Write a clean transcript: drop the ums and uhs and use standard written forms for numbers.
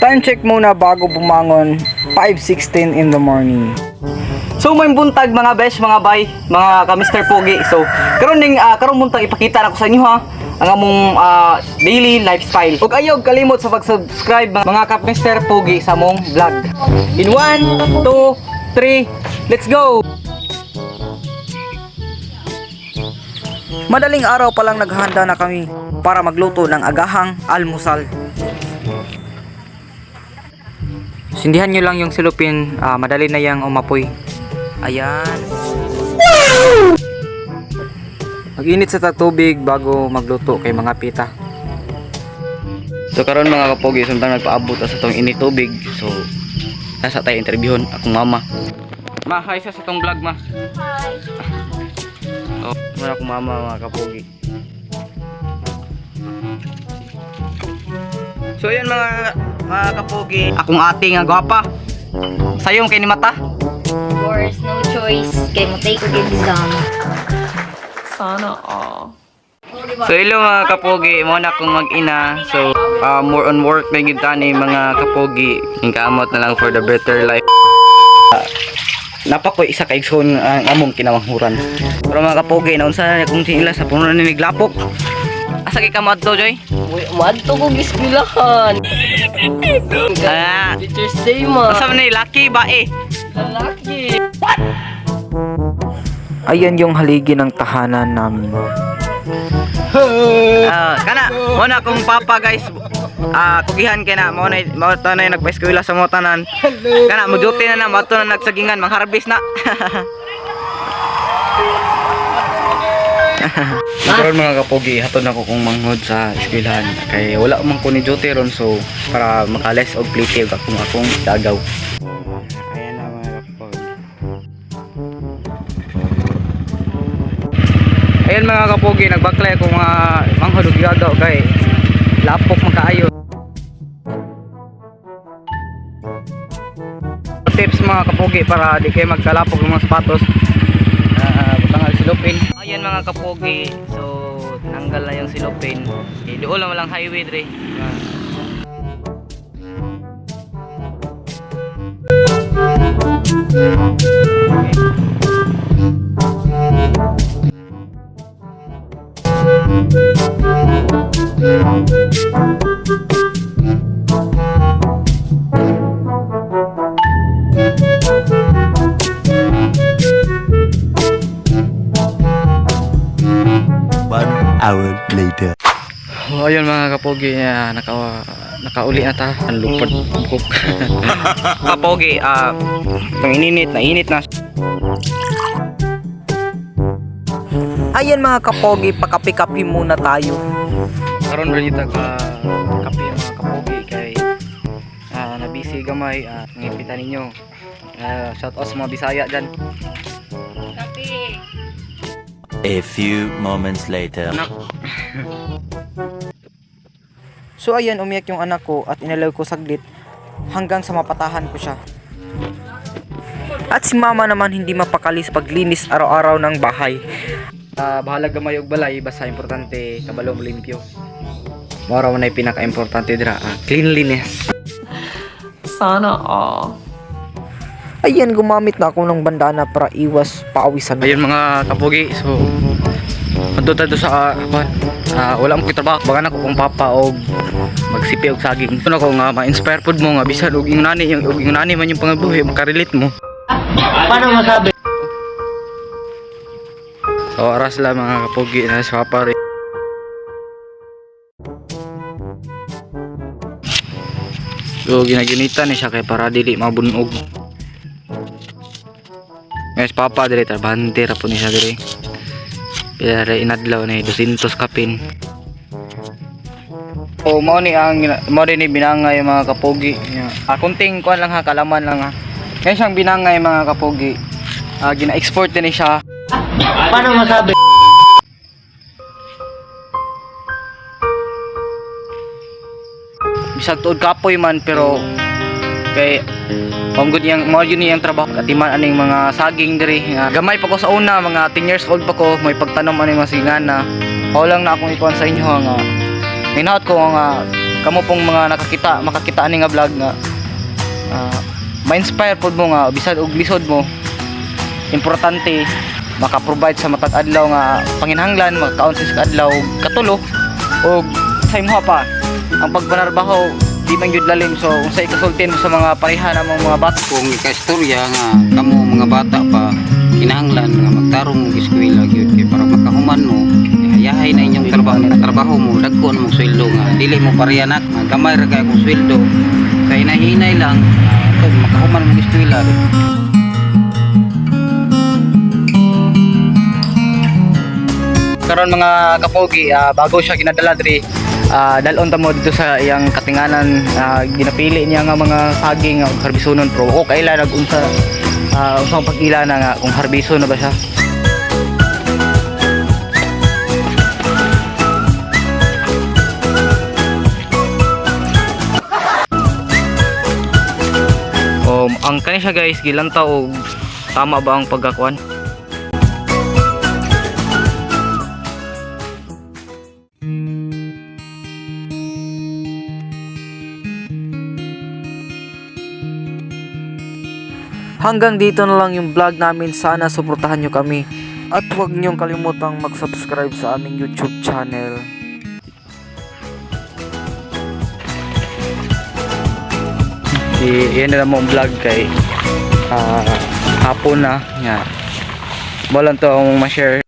Time check muna bago bumangon, 5:16 in the morning. So may buntag, mga besh, mga bay, mga ka Mr. Pogi. So karon ning karon buntag, ipakita na ko sa inyo ha ang among daily lifestyle. Ug ayaw kalimot sa pag-subscribe, mga ka Mr. Pogi, sa among vlog. In 1, 2, 3, let's go. Madaling araw pa lang, naghahanda na kami para magluto ng agahang almusal. Sindihan nyo lang yung silupin, madali na yang umapoy. Ayan. Mag-init sa tubig bago magluto kay mga pita. So karon, mga kapogi, samtang nagpaabot ta sa tong init tubig. So nasa tayo interviewon akong mama. Ma, hi sa tong vlog, ma. Hi. Oh, muna akong mama, mga kapogi. So ayun, mga kapogi, akong ate nga gwapa. Sayong kay ni mata. Of course, no choice. Kay mo take og exam. Sana all. So hello, mga kapogi, mo na akong mag-ina. So more on work na gyud tani, mga kapogi. Hingkamot na lang for the better life. Napa ko isa ka igsoon ang among kinamanghuran. Pero mga kapogi, naunsa na kung sila sa puno na niglapok. Asa kay ka moadto, Joy? Uy, madto ko giskulahan. Ah, Teacher's Day ma. asa man ni laki ba eh? Lalaki. Ayan yung haligi ng tahanan namin. Ah, kana mo na akong papa, guys. Ah, kugihan kay na mo na mo ta na nagpa-eskwela sa mo tanan. Kana mo duty na na mo na nagsagingan mangharvest na. Karon, mga kapogi, hatod ako kong manghod sa eskwelahan kay wala man ko ni duty ron, so para makales og plate og akong akong dagaw. Ayan na, mga kapogi. Ayun, mga kapogi, nagbaklay ako mga manghod og gagaw kay lapok man kaayo. Tips, mga kapogi, para di kayo magkalapok ng mga sapatos. Butang ang silupin. Ayan, mga kapogi, so nanggal na yung silupin. Eh, doon lang walang highway dre. One hour later. Oh, ayun, mga kapogi, nakauli na ta. Ang lupad bukok. Kapogi, itong ininit, nainit na. Ayan, mga kapogi, pakapi-kapi muna tayo. Karon rin ita ka kape, mga kapogi, kay nabisi gamay, ngipitan ninyo. Shout out sa mga Bisaya dyan. Kape. A few moments later. So ayan, umiyak yung anak ko at inalaw ko saglit hanggang sa mapatahan ko siya. At si mama naman, hindi mapakali sa paglinis araw-araw ng bahay. Bahala gamay og balay, basta importante kabalo mo limpyo. Mao ra man ay pinaka-importante dira, cleanliness. Sana all. Ayan, gumamit na ako ng bandana para iwas pawisan. Ayun, mga kapogi, so adto ta do sa kuan. Wala mo trabaho, baka na ko kung papa og magsipi og saging. Kuno ko nga ma-inspire pud mo nga bisan og ingon yung og ingon man yung pangabuhi, makarelate mo. Paano masabi? So aras lang, mga kapogi, na sa papa rin. So ginaginitan ni siya kay para dili mabunog. Guys, papa dire trabahante ra po ni siya dire. Pila ra inadlaw ni 200 kapin. O mao ni ang mao ni binangay, mga kapogi. Ah, kunting kuan lang ha, kalaman lang ha. Ngayon siyang binangay, mga kapogi. Ah, gina-export din ni siya. Paano masabi? Bisag tuod kapoy man, pero kay mao gud yang mao yun iyang trabaho, katiman aning mga saging diri nga gamay pa ko sa una, mga 10 years old pa ko may pagtanom aning mga singana. Mao lang na akong ikuan sa inyo nga hinaot ko nga kamo pong mga nakakita makakita ani nga vlog nga ma-inspire pod mo nga bisan og lisod mo, importante maka-provide sa matag adlaw nga panginhanglan, makakaon sa adlaw katulo. Og sa imong pa ang pagpanarbaho di man gyud lalim, so unsay kasultin mo sa mga pareha namong mga bata? Kung ikaistorya nga kamo mga bata pa, kinahanglan nga magtarong og eskwela gyud kay para makahuman mo, hayahay na inyong trabaho, trabaho mo dagko na mong sweldo nga dili mo pareha nak nga gamay ra kay akong sweldo sa hinay-hinay lang kung makahuman mo eskwela. Karon mga kapogi, bago siya ginadala diri, dalon ta mo dito sa iyang katinganan, ginapili niya nga mga saging nga harbisonon, pero o kaila nag-unsa unsa ang pag-ila na nga kung harbison na ba siya. Ang kani siya guys, gilantaw og tama ba ang pagkakuan? Hanggang dito na lang yung vlog namin. Sana suportahan nyo kami. At huwag niyong kalimutang mag-subscribe sa aming YouTube channel. Iyan na lang mo ang vlog kay hapon na nga. Wala to akong ma-share.